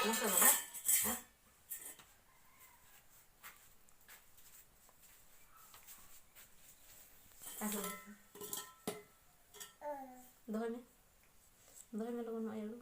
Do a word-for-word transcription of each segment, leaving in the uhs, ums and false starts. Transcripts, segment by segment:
ᱢᱟᱥᱮ ᱵᱟᱵᱟ᱾ ᱟᱨᱦᱚᱸ ᱫᱚᱦᱚᱭ ᱢᱮ, ᱫᱚᱦᱚᱭ ᱢᱮ ᱞᱚᱜᱚᱱ ᱱᱚᱜᱼᱚᱭ ᱟᱹᱞᱩ᱾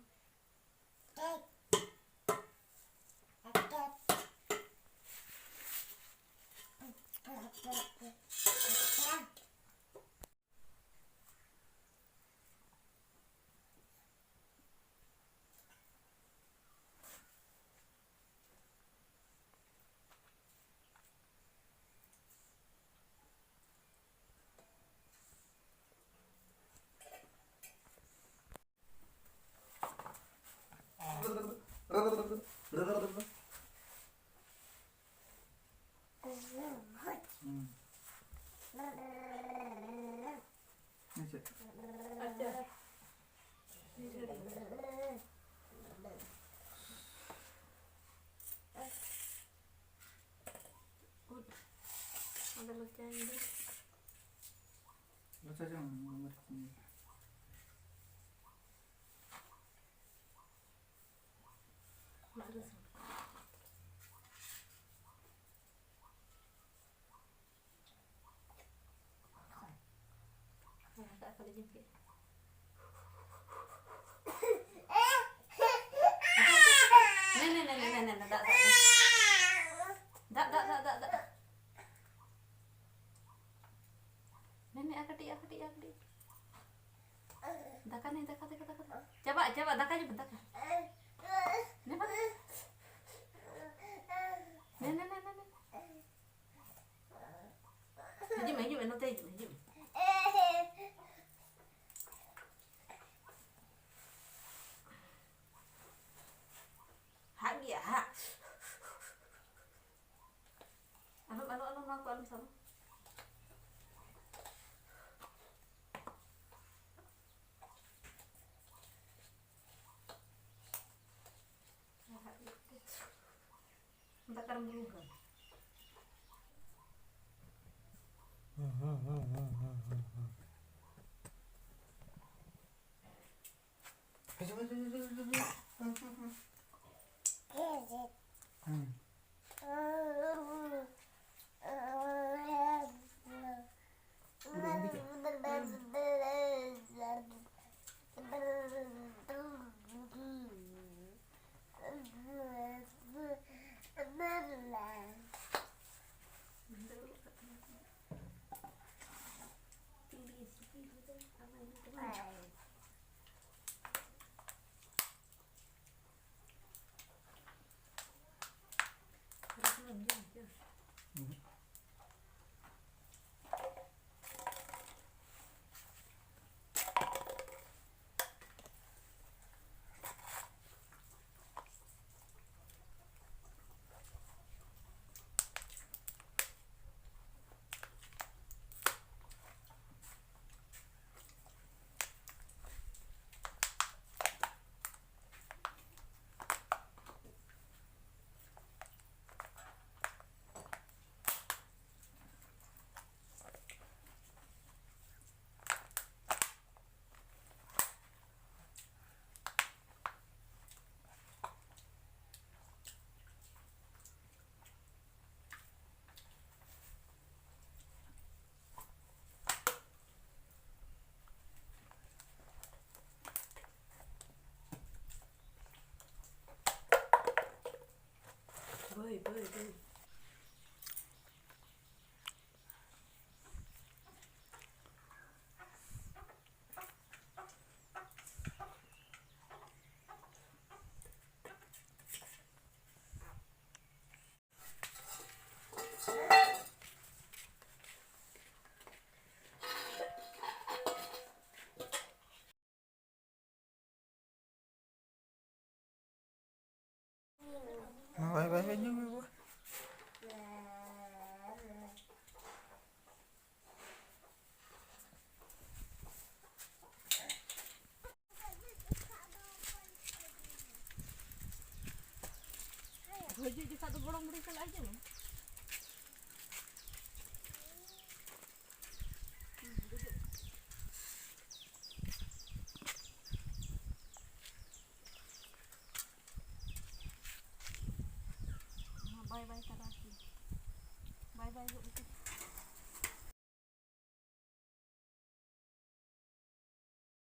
ᱦᱩᱸ᱾ ᱟᱪᱪᱷᱟ᱾ ᱟᱪᱪᱷᱟ᱾ ᱩᱫ᱾ ᱚᱸᱰᱮ ᱞᱚᱪᱟᱭᱮᱱ ᱜᱮ᱾ ᱞᱚᱪᱟ ᱡᱚᱝ, ᱢᱟᱹᱨᱤᱪ᱾ ᱢᱟᱜ ᱨᱟᱹᱥᱩᱱ᱾ ᱦᱮᱸ, ᱫᱟᱜ ᱠᱷᱟᱹᱞᱤ ᱧᱩ ᱠᱮᱫ᱾ ᱱᱮ, ᱱᱮ, ᱱᱮ, ᱫᱟᱜ, ᱫᱟᱜ, ᱫᱟᱜ᱾ ᱫᱟᱜ, ᱫᱟᱜ, ᱫᱟᱜ, ᱫᱟᱜ, ᱫᱟᱜ᱾ ᱱᱮ, ᱱᱮ, ᱟᱨ ᱠᱟᱹᱴᱤᱡ, ᱟᱨ ᱠᱟᱹᱴᱤᱡ, ᱟᱨ ᱠᱟᱹᱴᱤᱡ᱾ ᱫᱟᱠᱟ ᱱᱮ, ᱫᱟᱠᱟ, ᱫᱟᱠᱟ, ᱫᱟᱠᱟ, ᱫᱟᱠᱟ᱾ ᱪᱟᱵᱟᱜ, ᱪᱟᱵᱟᱜ, ᱫᱟᱠᱟ ᱡᱚᱢ, ᱫᱟᱠᱟ᱾ ᱱᱮ, ᱵᱟᱝ᱾ ᱱᱮ, ᱱᱮ, ᱱᱮ, ᱱᱮ, ᱱᱮ᱾ ᱦᱤᱡᱩᱜ ᱢᱮ, ᱦᱤᱡᱩᱜ ᱢᱮ, ᱱᱚᱛᱮ ᱦᱤᱡᱩᱜ ᱢᱮ, ᱦᱤᱡᱩᱜ ᱢᱮ᱾ ᱦᱟᱜ ᱜᱮᱭᱟ, ᱦᱟᱜ᱾ ᱟᱞᱚᱢ, ᱟᱞᱚᱢ, ᱟᱞᱚᱢ, ᱱᱚᱣᱟ ᱠᱚ ᱟᱞᱚᱢ ᱥᱟᱵᱟ᱾ ᱫᱟᱠᱟ ᱨᱮᱢ ᱵᱩᱞᱩᱝ ᱠᱟᱜᱼᱟ᱾ ᱦᱤᱡᱩᱜ, ᱦᱤᱡᱩᱜ, ᱦᱤᱡᱩᱜ, ᱦᱤᱡᱩᱜ, ᱦᱤᱡᱩᱜ᱾ ᱦᱩᱸ᱾ ᱵᱟᱭ ᱵᱟᱭ ᱧᱩ ᱢᱮ ᱵᱟᱵᱟ᱾ ᱦᱤᱡᱩᱜ ᱡᱚᱠᱷᱟᱡ ᱫᱚ ᱜᱚᱲᱚᱢ ᱵᱩᱲᱦᱤ ᱥᱟᱞᱟᱜ ᱦᱤᱡᱩᱜ ᱢᱮ᱾ ᱵᱟᱭ ᱵᱟᱭ ᱛᱟᱨᱟ ᱠᱤ᱾ ᱵᱟᱭ ᱵᱟᱭ ᱜᱚᱫ ᱠᱟᱛᱮ᱾